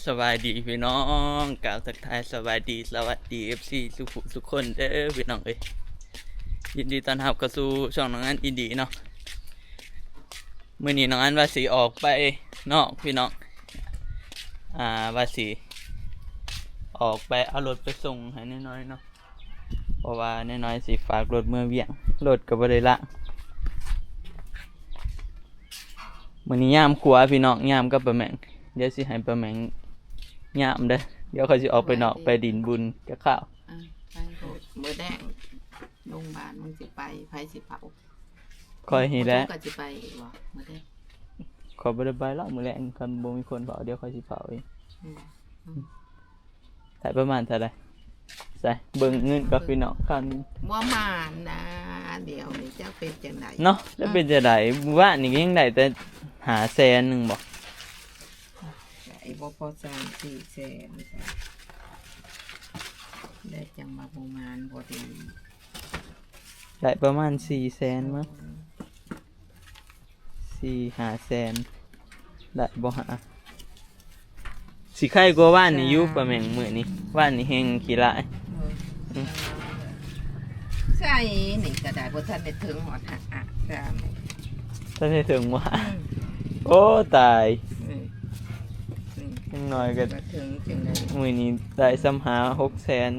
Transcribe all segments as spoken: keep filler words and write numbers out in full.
สบายดีพี่น้อง กล่าวทักทายสบายดี สวัสดี เอฟซี ทุกผู้ทุกคนเด้อพี่น้องเอ้ย ยินดีต้อนรับเข้าสู่ช่องน้องอันอินดีเนาะ มื้อนี้น้องอันว่าสิออกไปนอกพี่น้อง อ่า ว่าสิออกไปเอารถไปส่งให้น้อยๆเนาะ เพราะว่าน้อยๆสิฝากรถเมือเวียง รถก็บ่ได้ละ มื้อนี้ยามครัวพี่น้อง ยามกับป้าแหม่ง เดี๋ยวสิให้ป้าแหม่งยามเด้อ เดี๋ยวข้อยสิออกไปนอก ไปดินบุญกับข้าว อ่ะ ไปโลด มื้อแลง โรงพยาบาลมึงสิไป ไผสิเผา ข้อยนี่แหละ ก็สิไปอีกบ่มื้อแลง ข้อยบ่ได้ไปแล้วมื้อแลง คันบ่มีคนเผา เดี๋ยวข้อยสิเผาเอง อืม อืม ได้ประมาณเท่าใด ใส่เบิ่งเงินกับพี่น้อง คัน บ่มานนะ เดี๋ยวนี้จักเป็นจังใด เนาะ แล้วเป็นจังใด มื้อวานนี่ก็ยังได้แต่ห้าแสนหนึ่งบ่ ได้บ่พอสามสี่แสนจ้ะ ได้จังว่าบ่มานบ่ดี ได้ประมาณสี่แสนมั้ง สี่ห้าแสน ได้บ่หา สิไคกว่าวานนี่อยู่ ป้าแหม่งมื้อนี้ วานนี่แฮงขี้ร้าย เออ อืม ใส่นี่ก็ได้ บ่ทันได้ถึงฮอดห้า อ่ะ สาม ทันได้ถึงว่า อืม โอ้ ตาย อืม อืม อย่างน้อยก็ บ่ถึงจังใด มื้อนี้ได้ส่ำหาหกแสน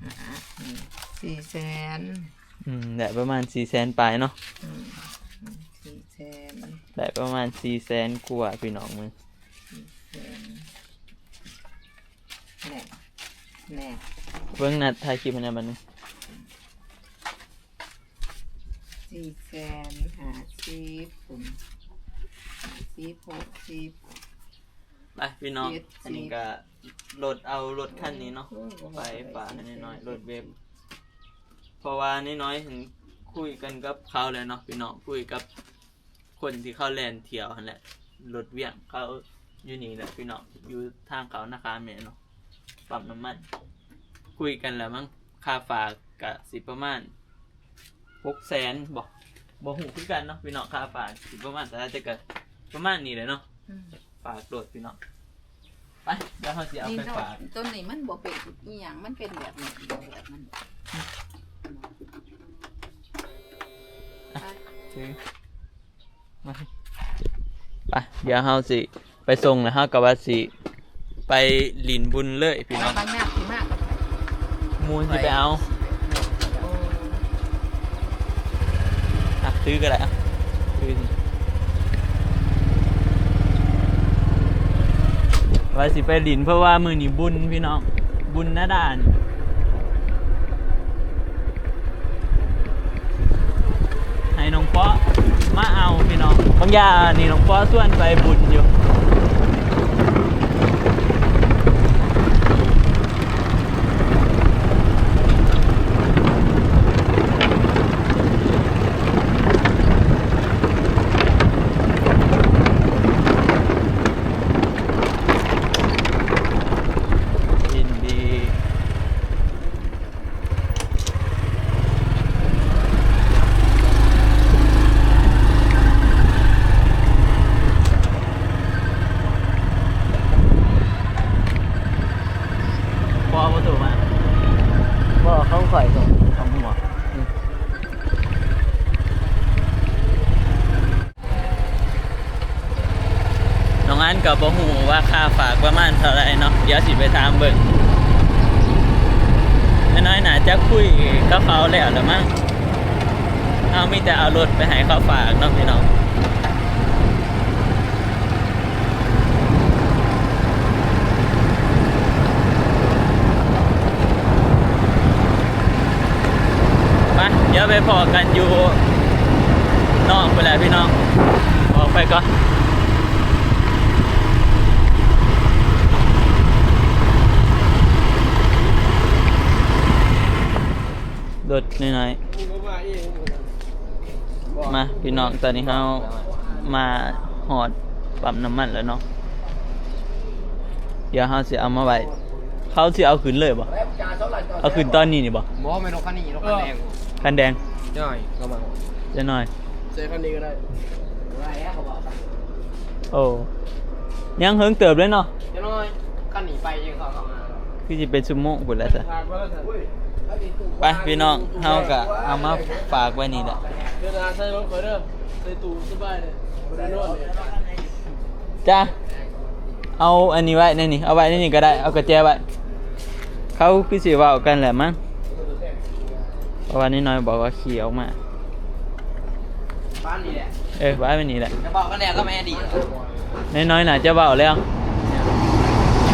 อ่ะ อืม สี่แสน อืม ได้ประมาณสี่แสนปลายเนาะ อืม สี่แสน ได้ประมาณสี่แสนกว่าพี่น้องมึง สี่แสน แน่ แน่ เบิ่งนัดถ่ายคลิปให้แหน่บัดนี้ สี่แสนห้าสิบ พุ่น ห้าสิบ หกสิบ ไปพี่น้อง เจ็ดสิบ อันนี้ก็รถ เอารถคันนี้เนาะ โอ้ย ไปฝากให้น้อยๆ รถเวฟ เพราะว่าน้อยๆ เห็นคุยกันกับเขาแล้วเนาะพี่น้อง คุยกับคนที่เขาแล่นเที่ยวหั่นแหละ รถเวียงเขาอยู่นี่แหละพี่น้อง อยู่ทางเขานาคาแม่เนาะ ปั๊มน้ำมัน คุยกันแล้วมั้ง ค่าฝากก็สิประมาณหกแสนบ่ บ่ฮู้คือกันเนาะพี่น้อง ค่าฝากสิประมาณเท่าใด แต่ก็ประมาณนี้แหละเนาะ อืม ฝากโลดพี่น้อง ไป เดี๋ยวเฮาสิเอาไปฝาก นี่เนาะ ต้นนี้มันบ่เป็นอีหยัง มันเป็นแบบนี้ แบบนั้น ไป ถือ มา ไป เดี๋ยวเฮาสิไปส่งแล้ว เฮาก็ว่าสิไปหลิ้นบุญเลยพี่น้อง บางหน้าสิมาก หมู่สิไปเอา โอ้ อ่ะ ถือก็ได้ อ่ะ ถือ ว่าสิไปหลิ้น เพราะว่ามื้อนี้บุญพี่น้อง บุญหน้าด่าน ให้น้องเปาะมาเอาพี่น้อง บางอย่างนี่น้องเปาะชวนไปบุญอยู่ ยินดี บ่ บ่ถูกมา บ่ เขาข่อยถูก ของหัว อืม น้องอันก็บ่ฮู้ว่าค่าฝากประมาณเท่าใดเนาะ เดี๋ยวสิไปถามเบิ่ง น้อยๆ น่าจะคุยกับเขาแล้วละมั้ง เฮามีแต่เอารถไปให้เขาฝากเนาะพี่น้อง ไป เดี๋ยวไปพ้อกันอยู่นอกพู้นแหละพี่น้อง ออกไปก่อน รถน้อยๆ มาพี่น้อง ตอนนี้เฮามาฮอดปั๊มน้ำมันแล้วเนาะ เดี๋ยวเฮาสิเอามาไว้ เขาสิเอาขึ้นเลยบ่ เอาขึ้นตอนนี้นี่บ่ บ่ แม่นรถคันนี้ รถคันแดง คันแดง น้อย เข้ามา จะน้อย ใช้คันนี้ก็ได้ โอ้ ยังเฮิงเติบเลยเนาะ จะน้อย คันนี้ไปยังเขาเข้ามา คือสิเป็นชั่วโมงพุ้นแหละซะ ไปพี่น้อง เฮาก็เอามาฝากไว้นี่แหละ เดินทางใส่รถคอยเด้อ ใส่ตู้สบายเลย บ่ได้นอนเลย จ้า เอาอันนี้ไว้ในนี่ เอาไว้ในนี่ก็ได้ เอากระแจไว้ เขาคือสิเว้ากันแหละมั้ง เพราะว่าน้อยๆบอกว่าขี่ออกมา บ้านนี้แหละ เออ ไว้ไว้นี่แหละ จะบอกกันแล้วก็ไม่ดี น้อยๆน่าจะเว้าแล้ว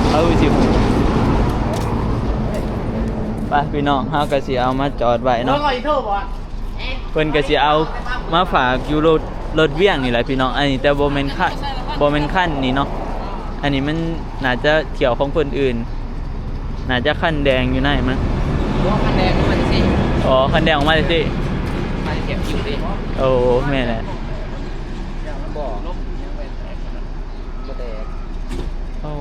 เขาคือสิ ไปพี่น้อง เฮาก็สิเอามาจอดไว้เนาะ เพิ่นก็สิเอามาฝากอยู่รถ รถเวียงนี่แหละพี่น้อง อันนี้แต่บ่แม่นคัน บ่แม่นคันนี่เนาะ อันนี้มันน่าจะเที่ยวของคนอื่น น่าจะคันแดงอยู่ในมั้ง บ่คันแดงมันสิ อ๋อ คันแดงออกมาสิ มันเก็บอยู่ดิ โอ้ แม่นแหละ บ่ บ่แดง โอ้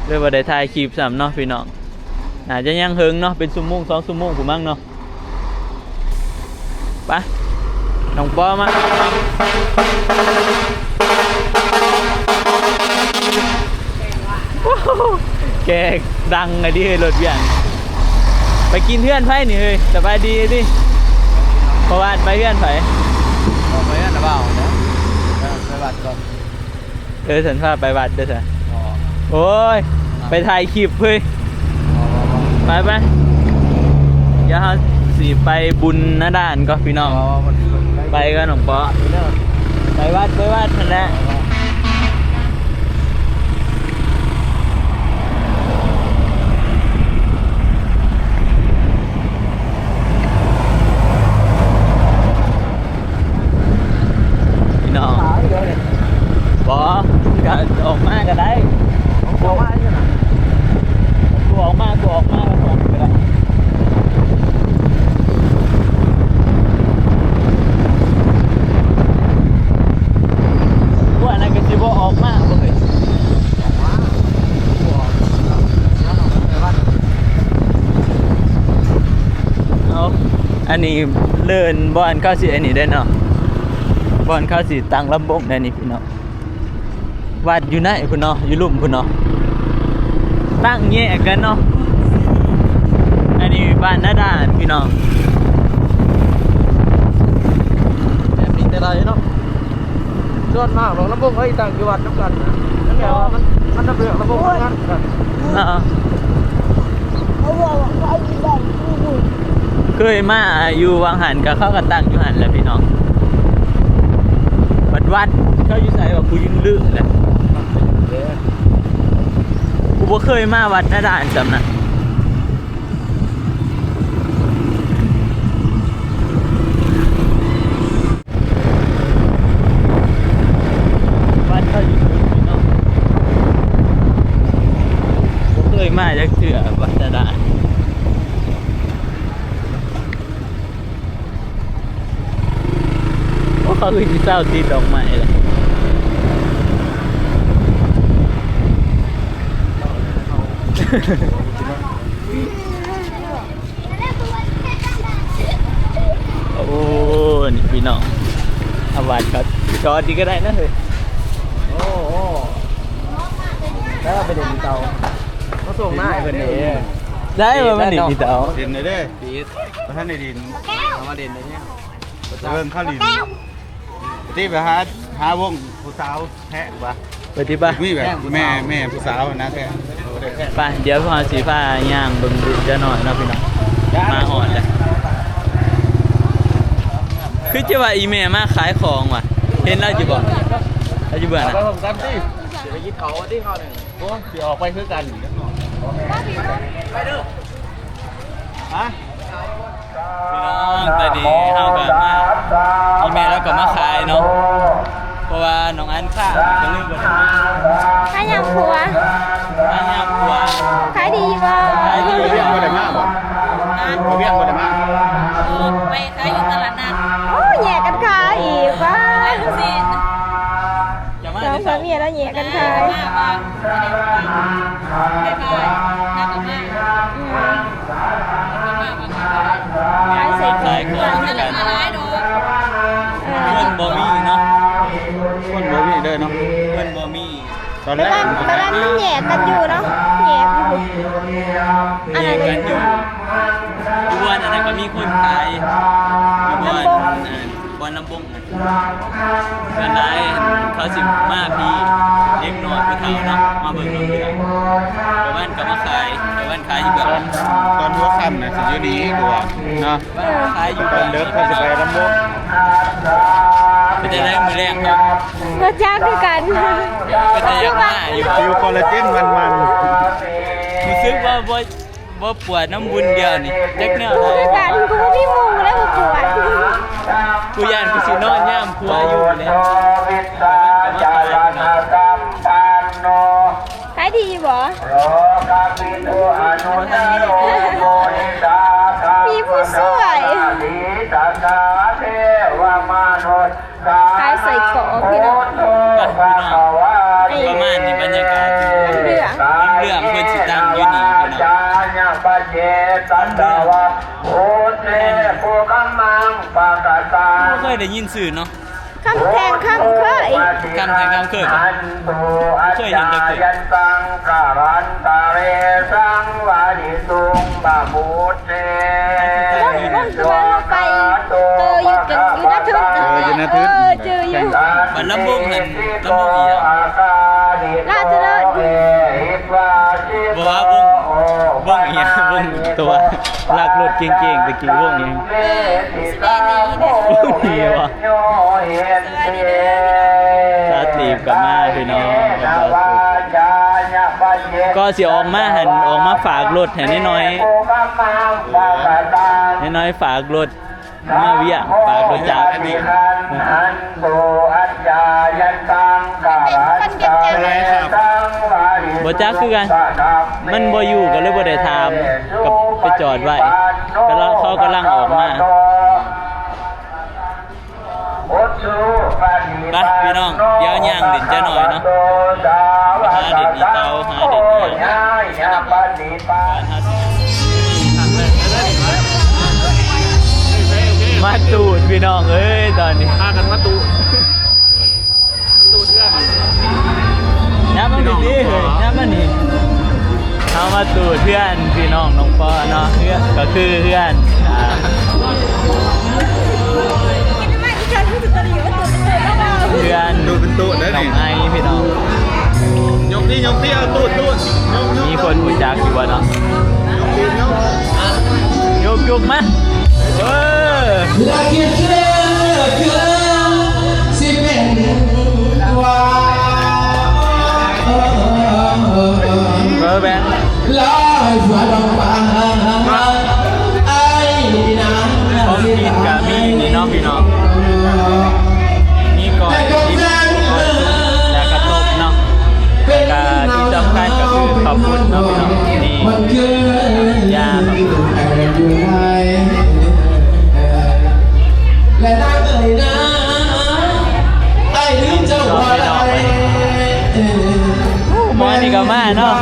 เลยบ่ได้ถ่ายคลิปซ้ำเนาะพี่น้อง น่าจะยังเฮิงเนาะ เป็นชั่วโมงสองชั่วโมงพุ้นมั้งเนาะ ไป น้องปอมา แกดังไงดิ เฮ้ย รถเวียง ไปกินเฮือนไผนี่เฮ้ย สบายดีติ เพราะว่าไปเฮือนไผ ออกไปเฮือนหรือเปล่าเนี่ย เออ ไปวัดก่อน เออ ฉันพาไปวัดเด้อซะ อ๋อ โอ้ย ไปถ่ายคลิปเฮ้ย อ๋อ ไปไป เดี๋ยวเฮาสิไปบุญหน้าด่านก่อนพี่น้อง อ๋อ มัน ไปกันน้องปอ เด้อ ไปวัด ไปวัดนั่นแหละ พี่น้อง ขาอีกแล้วเนี่ย บ่ ก็ออกมาก็ได้ ออกมาใช่ไหม กูออกมา กูออกมา กูออกมาก็ได้ ว่าอันนั้นก็สิบ่ออกมาบ่เฮ้ย ออกมา กูออกมา แล้วเราไปวัด เอา อันนี้เลินบ่อนเข้าสิอันนี้ได้เนาะ บ่อนเข้าสิตั้งลำบงได้นี่พี่น้อง วัดอยู่ในพุ้นเนาะ อยู่ลุ่มพุ้นเนาะ ตั้งแยกกันเนาะ อันนี้บ้านหน้าด่านพี่น้อง แบบนี้แต่ไรเนาะ ส่วนมากหลวงลำบงเขาอีตั้งอยู่วัดนำกันนะ นั่นแหละว่ามัน มันระเบียบลำบงมันงานกัน อ่า เขาบอกว่าเขาอยู่บ้านกู เคยมาอยู่วังหันก็เขาก็ตั้งอยู่หันแหละพี่น้อง วัดวัดเขาอยู่ไสว่ากูยังลืมแหละ กูบ่เคยมาวัดหน้าด่านซ้ำนะ วัดเขาอยู่พุ้นเนาะ บ่เคยมาจักเทื่อวัดหน้าด่าน โอ้ เขาคือสิเซาติดดอกไม้ล่ะ โอ้ นี่พี่น้อง เอาวัดเขาจอดดีก็ได้นะเฮ้ย โอ้โห แล้วไปเล่นเตา มาส่งหน้าให้เพิ่นเด้ ได้บ่มันนี่พี่เต๋า เล่นเลยเด้ ปีด บ่ทันได้เล่น เอามาเล่นเลยเนี่ย เบิ่งเขาเล่น ที่ไปหา หาวงผู้สาวแท้บ่ ไปที่บ้าน มีแบบแม่ แม่ผู้สาวนะแท้ ไป เดี๋ยวพาสิพาย่างเบิ่งบุญจะหน่อยเนาะพี่น้อง มาฮอดแล้ว คือจะว่าอีแม่มาขายของว่ะ เห็นเราอยู่บ่ เราอยู่เบิ่งนะ ไปพร้อมกันสิ สิไปกินเขาที่เขาเนี่ย โอ้ สิออกไปคือกัน ไปเด้อ ฮะ พี่น้อง ตอนนี้เฮาก็มา อีแม่เราก็มาขายเนาะ เพราะว่าน้องอันข้าก็เลยบ่ได้มา ขายยำครัว ขายยำครัว ขายดีบ่ ขายดี เวียงบ่ได้มาบ่ ฮะ เวียงบ่ได้มา เออ ไปขายอยู่ตลาดนัด โอ้ย แยกกันขายอีก ว้า ขายลูกชิ้น จะมา สองผัวเมียแล้วแยกกันขาย มาบ่ บ่ได้มา บ่ได้มา อืม ขายใส่ถุง ขายของกัน ขายดอก ตอนแรก แต่ว่ามันแยกกันอยู่เนาะ แยกอยู่ อันนั้น แยกกันอยู่ อยู่บ้านอันนั้นก็มีคนขาย อยู่บ้าน ลำวง อ่า บ้านลำวง ส่วนหลายเขาสิมาพี่ เด็กน้อยผู้เฒ่าเนาะ มาเบิ่งนกเอื้อง แต่บ้านก็มาขาย แต่บ้านขายอยู่แบบ ตอน ตอนหัวค่ำน่ะสิอยู่นี่กว่าเนาะ ขายอยู่ ตอนเลิกเขาสิไปลำวง เป็นจังได๋มื้อแลงครับ บ่จักคือกัน เป็นจังได๋อยากมาอยู่ หิวคอลลาเจนมันๆ รู้สึกว่าบ่ บ่ปวดนำบุญเดียวนี่ จักแนวใด๋ คือกัน กูบ่มีหมู่แล้วบ่ปวด กูย่านกูสินอนยามผัวอยู่แหละ ขายดีบ่ มีผู้ช่วย ขายไส้กรอกพี่น้อง ไปพี่น้อง ประมาณนี้ บรรยากาศอยู่ น้ำเหลือง น้ำเหลืองเพิ่นสิตั้งอยู่นี่พี่น้อง น้ำเหลือง บ่เคยได้ยินชื่อเนาะ คำแท่งคำเคย คำแท่งคำเคย เคยเห็นแต่เกิด วง วงสุวรรณไป เออ อยู่กัน อยู่หน้าทึบ เออ อยู่หน้าทึบ เออ เจออยู่ บ้านลำวงหั่น ลำวงอีหยัง ราชเจริญ บ่ว่าวง วงอีหยัง วงตัวลากรถเก่งๆ ตะกี้วงอีหยัง เออ สิบเอ็ดนี้นะ วงอีหยังวะ สวัสดีเด้อพี่น้อง ตาตีบกลับมาพี่น้อง ก็สิออกมาหั่น ออกมาฝากรถให้น้อยๆ น้อยๆ ฝากรถ มาเวียง ฝากรถจักร บ่จักคือกัน มันบ่อยู่ก็เลยบ่ได้ถาม ก็ไปจอดไว้ กำลัง เขากำลังออกมา ไปพี่น้อง เดี๋ยวย่างเล่นจักหน่อยเนาะ หาเล่นอีเตา หาเล่นอีหยัง มาตูดพี่น้องเอ้ย ตอนนี้ พากันมาตูด ตูดเพื่อน ย้ำมาพี่ๆ เฮ้ย ย้ำมานี่ เฮามาตูดเพื่อนพี่น้องน้องปอเนาะ เพื่อนก็คือเพื่อน อ่า เพื่อน ตูดเป็นตูดได้นี่ น้องไอพี่น้อง ยกนี่ ยกนี่ เอาตูด ตูด ยก ยก มีคนรู้จักอยู่บ่เนาะ ยก ยก ยก ยกมา เออ สิเป็นว่า เบอร์แบงค์ ลอยฟ้าดอกฟ้า ไอ้นาง ของกินก็มีนี่เนาะพี่น้อง มีก้อย แล้วก็ต้มเนาะ แล้วก็ที่สำคัญก็คือข้าวปุ้นเนาะพี่น้อง นี่ ย่าง และนางเอ๋ยนะ ไอ้ลืมเจ้าบ่ได้ หมอนี่ก็มาเนาะ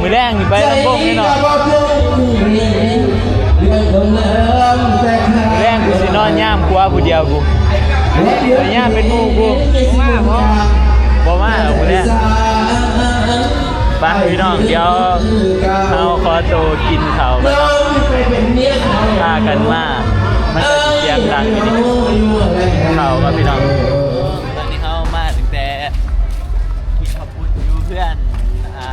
มื้อแลงนี่ไปลำวงแน่นอน มื้อแลงกูสินอนยามครัวผู้เดียวกู นอนยามเป็นหมู่กู บ่มาหรอกมื้อแลง ไปพี่น้อง เดี๋ยวเฮาขอตัวกินข้าวกันเนาะ พากันมา มันก็สิเสียงดังอยู่นี่ ข้าวครับพี่น้อง ตอนนี้เฮามาตั้งแต่กินข้าวปุ้นอยู่เพื่อน อ่า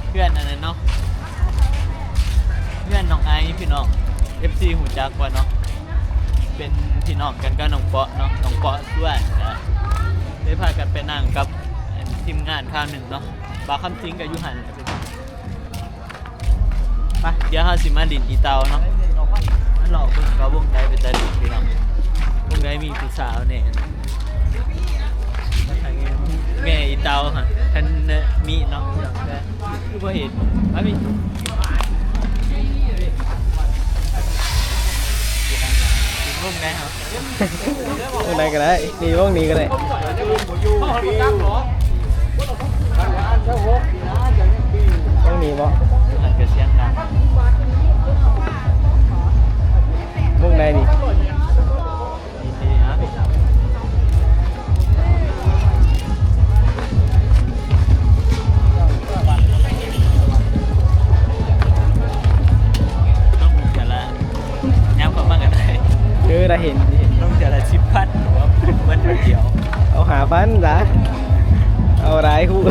เพื่อนอันนั้นเนาะ เพื่อนน้องไอซ์พี่น้อง เอฟซี ฮู้จักบ่เนาะ เป็นพี่น้องกันกับน้องเปาะเนาะ น้องเปาะส่วนนะ ได้พากันไปนั่งกับ อัน ทีมงานคราวหนึ่งเนาะ บ่าวคำสิงกับยูหัน ไป เดี๋ยวเฮาสิมาหลิ้นอีเตาเนาะ มาเลาะเบิ่งว่าวงใดเป็นตาหลิ้นพี่น้อง วงใดมีผู้สาวแน่ แม่อีเตาฮะ คันมีเนาะ คือบ่เห็น มาพี่ วงใดครับ วงใดก็ได้ นี่วงนี้ก็ได้ วงนี้บ่ อันก็เสียงดัง วงใดนี่ นี่ นี่ฮะ นี่ อ ได้เห็น เห็น ลงเทื่อละสิบพัน หัวาเบิดเดียว เอาห้าพันซะ เอาหลายฮู้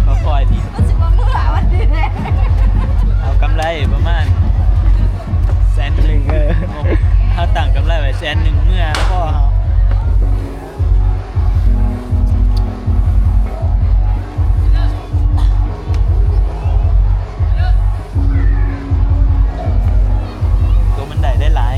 ก็ค่อยดี มันสิบ่เมื่อวันนี้แหละ เอากำไรประมาณแสนหนึ่ง เออ เฮาตั้งกำไรไว้แสนหนึ่ง เมื่อพอเฮา ตัวมันได้ได้หลาย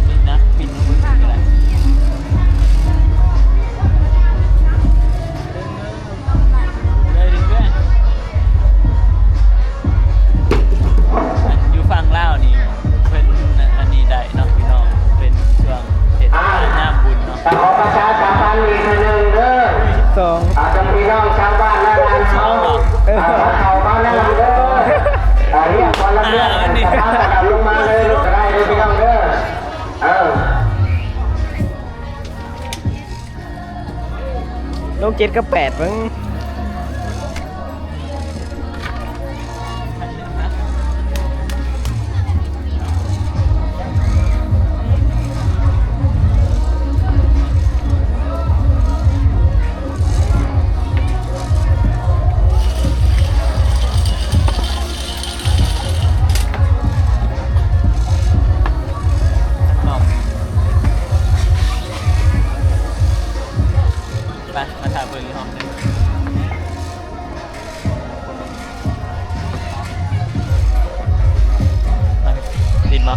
ปิดนะ ปิดนะ มึงปิดอะไร เลยดิเพื่อน อันอยู่ฝั่งลาวนี่ เพิ่นอันนี้ได้เนาะพี่น้อง เป็นช่วงเทศกาลยามบุญเนาะ แต่ขอประชาสัมพันธ์อีกทีหนึ่งเด้อ สอง อาจจะพี่น้องชาวบ้านและงานเขา เออ อ่าเขามาแนะนำเด้อ อ่าเรียกวันละเรื่อง อ่าอันนี้ สภาพระดับลงมาเลย ก็ได้เลยพี่น้องเด้อ เออ ลงเจ็ดกับแปดมั้ง ไป มาถ่ายเบิ่งอีกห้องหนึ่ง ติดบ่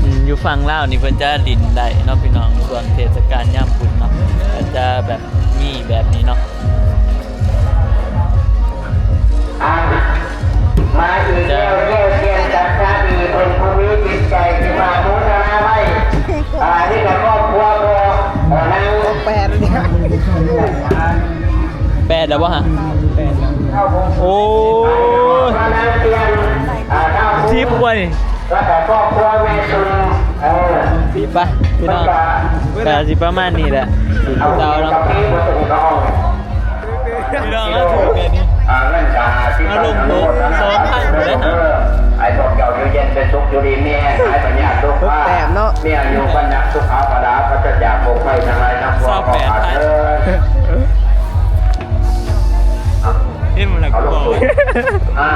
อืม อยู่ฝั่งลาวนี่เพิ่นจะหลิ้นได้เนาะพี่น้อง ช่วงเทศกาลยามบุญเนาะ ก็จะแบบมีแบบนี้เนาะ อ่ะ มาอีกแล้ว แก้วเทียนจัดชาดี เป็นผู้มีจิตใจที่มาโมทนาไว้ อ่า นี่กับครอบครัวพอ เอ่อนาง แปดเนี่ย แปดแล้ววะฮะ แปดแล้ว โอ้ย นางเตียน อ่า เก้า สิบกว่านี่ แล้วก็ครอบครัวแม่ตุล เออ สิบไป พี่น้อง ก็สิประมาณนี้แหละ เอา เจ้าเนาะ กับพี่มาส่งน้อง พี่น้อง เอาถูกแบบนี้ อ่า เงินกะห้าสิบ เอาลงหก สองพันเลยนะ ไอ้พวกเจ้าอยู่เย็นเป็นสุข อยู่ดีมีแฮง หายพยาธิโรค หกแต้มเนาะ มีอายุวันนะ สุขะ พละ ปราศจากโรคภัยทั้งหลายทั้งปวง สองแปดพัน ขอเถิด เห็นมันแล้วก็บอก อ่า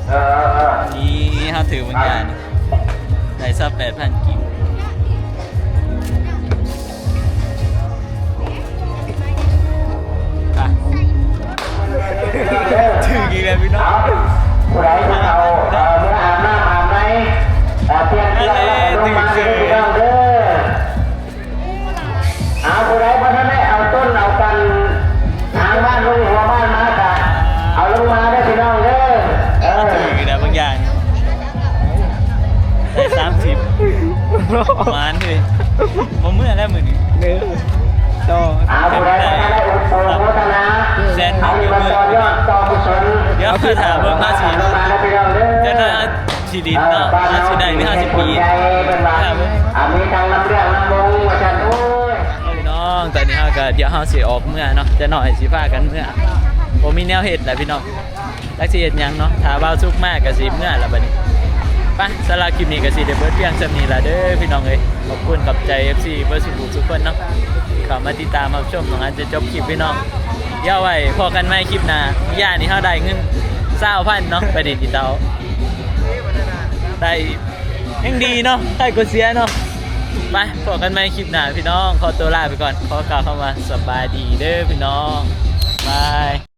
เออ เออ เออ นี่ เฮาถือวิญญาณ ได้ซะแปดพันกีบ อ่ะ ถืออีกแล้วพี่น้อง เอา ผู้ใดผู้เฒ่า เอ่อ เมื่ออาบน้ำอาบใน เอ่อ เปลี่ยนเสื้อแล้วก็ลงมา นั่นแหละ เด้อพี่น้องเด้อ เอา ผู้ใดบ่ทันได้เอาต้นเอากัน ทางบ้านลงหัวบ้านมาก็เอาลงมาเด้อพี่น้องเด้อ เออ ถืออีกแล้วบางอย่าง ได้สามสิบ หมานเลย บ่เมื่อแล้วมื้อนี้ เด้อ ต่อ อ่า ผู้ใดบ่ทันได้อุดหนุนโฆษณา แสนหนึ่ง อันนี้มาต่อยอดต่อกุศล เดี๋ยวคือถามเบิ่งภาษี มาแล้วพี่น้องเด้อ จะได้สิดินเนาะ เออ ภาษีได้หรือภาษีปี เป็นว่า อ่า มีทางลำเรื่องลำวงว่าซั่น โอ้ย พี่น้อง ตอนนี้เฮาก็ เดี๋ยวเฮาสิออกเมือเนาะ จะหน่อยสิพากันเมือ บ่มีแนวเฮ็ดแหละพี่น้อง จักสิเฮ็ดหยังเนาะ ถ้าบ่าวสุกมาก็สิเมือละบัดนี้ ไป สำหรับคลิปนี้ก็สิได้เบิดเพียงส่ำนี้ล่ะเด้อพี่น้องเอ้ย ขอบคุณขอบใจ เอฟซี เบิดสุขุสุขคนเนาะ ที่เข้ามาติดตามรับชม น้องอันจะจบคลิปพี่น้อง เดี๋ยวไว้พ้อกันใหม่คลิปหน้า ย่านี่เฮาได้เงินซาวพันเนาะ ไปเล่นอีเตา ได้ ยังดีเนาะ ได้กว่าเสียเนาะ ไปพ้อกันใหม่คลิปหน้าพี่น้อง ขอตัวลาไปก่อน ขอกล่าวคำว่าสบายดีเด้อพี่น้อง บาย